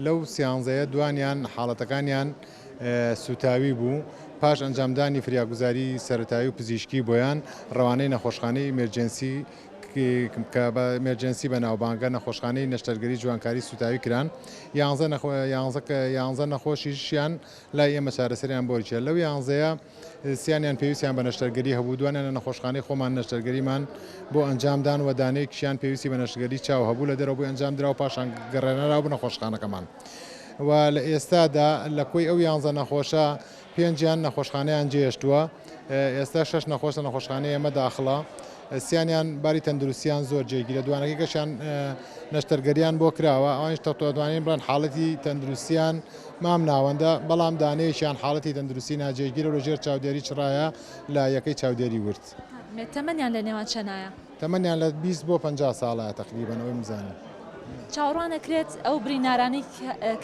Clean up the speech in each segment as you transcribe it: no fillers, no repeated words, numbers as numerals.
لەو سیانزەیە دوانیان حاڵەتەکانیان سوتاوی بوو، پاش ئەنجامدانی فریاگوزاری سەرەتایی و پزیشکی بۆیان ڕەوانەی نەخۆشخانەی ئیمێرجێنسی کە بە ئیمێرجێنسی بەناوبانگە نەخۆشخانەی نەشتەرگەری جوانکاری سوتاوی کران، یانزە نەخۆشیشیان لای ئێمە چارەسەریان بۆ کرا، لەو یانزەیە سیانیان پێویستیان بە نەشتەرگەری هەبوو، دوانیان لە نەخۆشخانەی خۆمان نەشتەرگەریمان بۆ ئەنجامدان و دانەیەکیشیان پێویستی بە نەشتگەری چاو هەبوو لە دەرەوە بۆی ئەنجامدرا و پاشان گەڕێنراوە بۆ نەخۆشخانەکەمان و لە ئێستادا لە کۆی ئەو یانزە نەخۆشە پێنجیان نەخۆشخانەیان جێهێشتووە، ئێستا شەش نەخۆش لە نەخۆشخانەی ئێمە داخڵە، سیانیان باری تەندروستیان زۆر جێگیرە، دوانەکەی کەشیان نەشتەرگەریان بۆ کراوە، ئەوانیش دەتوانین بڵێن حاڵەتی تەندروستیان مام ناوەندە، بەڵام دانەیەکیان حاڵەتی تەندروستی ناجێگیرە و لەژێر چاودێری چڕایە لە یەکەی چاودێری ورد. تەمەنیان لە نێوان چەنایە؟ تەمەنیان لە 20 بۆ 50 ساڵە تەقریبەن ئەوەی بزانم. چاوەڕوان ئەکرێت ئەو برینارانەی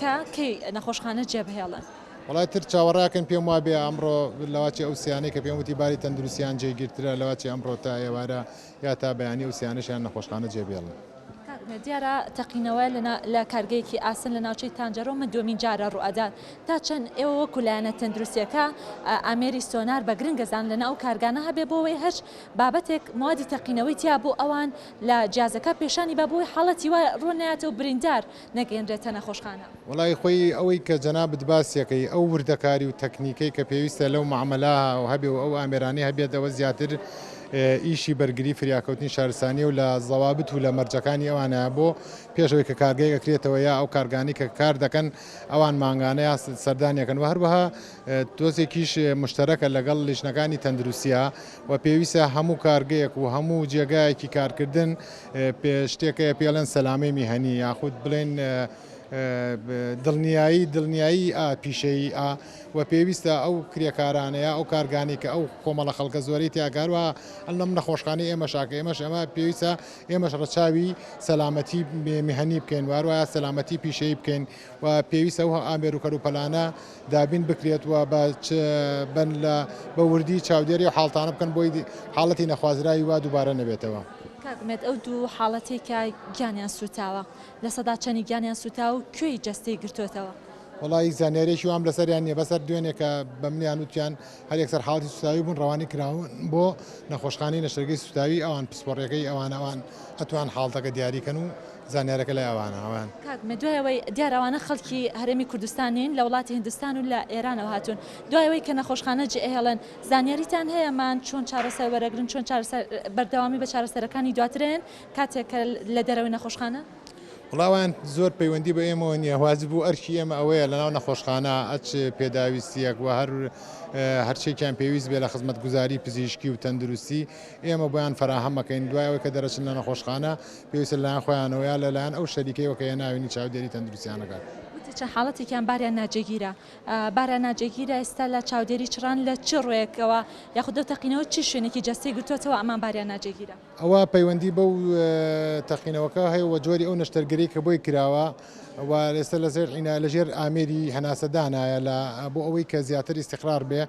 کە کەی نەخۆشخانە جێبهێڵن؟ وەڵای تر چاوەڕاکەن پێم وابێ ئەمڕۆ لەواچێ ئەو سیانەی کە پێم وتی باری تەندروستیان جێگیرترە لەواچێ ئەمڕۆ تا ئێوارە یا تا بەیانی ئەو سیانەشیان نەخۆشخانە جێبێڵن. کاک ئومێد دیارە تەقینەوە لە کارگەیەکی ئاسن لە ناوچەی تانجەرۆ مە دووەمین جارە ڕووئەدات تا چەند ئێوە وەکو لایەنە تەندروستیەکە ئامێری سۆنار بە گرنگ ئەزانن لەناو ئەو کارگانە هەبێ بۆ ئەوەی هەر بابەتێک موادی تەقینەوەی تیا بوو ئەوان لە جیازەکە پێشانی با بۆی حاڵەتی وا ڕوو نەیاتەوە بریندار نەگەیەنرێتە نەخۆشخانە. وەڵایی خۆی ئەوەی کە جەنابت باسیەکەی ئەو وردەکاری و تەکنیکەی کە پێویستە لەو مەعمەلە هەبێ و ئەو ئامێرانەی هەبێت ئەوە زیاتر ئیشی بەرگری فریاکەوتنی شارستانیە و لە زەوابت و لە مەرجەکانی ئەوانە بۆ پێش ئەوەی کە کارگەیەک ئەکرێتەوە یا ئەو کارگانەی کە کار دەکەن ئەوان مانگانە یا سەردانیەکەن و هەروەها تۆزێکیش مشتەرەکە لەگەڵ لیژنەکانی تەندروستیە و پێویستە هەموو کارگەیەک و هەموو جێگایەکی کارکردن شتێکەیە پێڵێن سەلامەی میهەنی یاخود بڵێن دڵنیایی دڵنیایی ئا پیشەیی ئا و پێویستە ئەو کرێکارانە یا ئەو کارگانەی کە ئەو کۆمەڵە خەڵکە زۆرەی تیا کار وە لەم نەخۆشخانەی ئێمەشا کە ئێمەش ئەمە پێویستە ئێمەش ڕەچاوی سەلامەتی میهەنی بکەین و هەروەها سەلامەتی پیشەیی بکەین و پێویستە ئەو ئامێر و کەلوپەلانە دابین بکرێت و بە بن لە بە وردی چاودێری ئەو حاڵتانە بکەن بۆی حاڵەتی نەخوازراوی وا دووبارە نەبێتەوە. کاک ئومێد ئەو دوو حاڵەتەی کە گیانیان سووتاوە لەسەدا چەنی گیانیان سووتاوە و کوێی جەستەی گرتۆتەوە؟ وەڵا هیچ زانیاریەکی وام لەسەریان نیە بەس هەر دوێنێ کە بە منیان وتیان هەر یەکسەر حاڵەتی سوتاوی بوون ڕەوانی کراون بۆ نەخۆشخانەی نەشتەرگەی سوتاوی ئەوان پسپۆڕیەکەی ئەوان ئەوان ئەتوان حاڵتەکە دیاری کەن و زانیارەکە لای ئەوانە ئەوان. کاک ئومێد دوای ئەوەی دیارە ئەوانە خەڵکی هەرێمی کوردستان نین لە وڵاتی هندستان و لە ئێرانەوە هاتوون دوای ئەوەی کە نەخۆشخانە جێئەهێڵن زانیاریتان هەیە مان چۆن چارەسەر وەرەگرن چۆن چارەسەر بەردەوامی بە چارەسەرەکانی دواترێن کاتێک کە لە دەرەوەی نەخۆشخانەن؟ وەڵا ئەوان زۆر پەیوەندی بە ئێمەوە نییە، واجب و ئەرکی ئێمە ئەوەیە لەناو نەخۆشخانە هەچ پێداویستییەک و هەر هەرچێکیان پێویست بێ لە خزمەتگوزاری پزیشکی و تەندروستی ئێمە بۆیان فەراهەم ئەکەین، دوای ئەوەی کە دەرەچن لە نەخۆشخانە پێویستە لەلایەن خۆیانەوە یا لەلایەن ئەو شەریکەیەوە کە هێناوینی چاودێری تەندروستیان ئەکات. وتت چەند حاڵەتێکیان باریان ناجێگیرە، باریان ناجێگیرە ئێستا لە چاودێری چڕان لە چ ڕووێکەوە یاخود لەو تەقینەوە چ شوێنێکی جەستەی گرتووەتەوە ئەمان باریان ناجێگیرە؟ ئەوە پەیوەندی بەو تەقینەوەکە هەیە و جۆری ئەو نەشتەرگەری کە بۆی کراوە و ئێستا لەسەر عینا لەژێر ئامێری هەناسەدانایە لە بۆ ئەوەی کە زیاتر ئیستیقرار بێ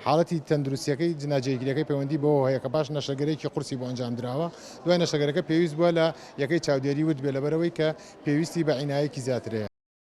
حاڵەتی تەندروستیەکەی ناجێگیرەکەی پەیوەندی بەوە هەیە کە پاش نەشتەرگەرێکی قورسی بۆ ئەنجام دراوە دوای نەشتەرگەرەکە پێویست بووە لە یەکەی چاودێری ورد بێ لەبەرئەوەی کە پێویستی بە عینایەکی زیاتر هەیە.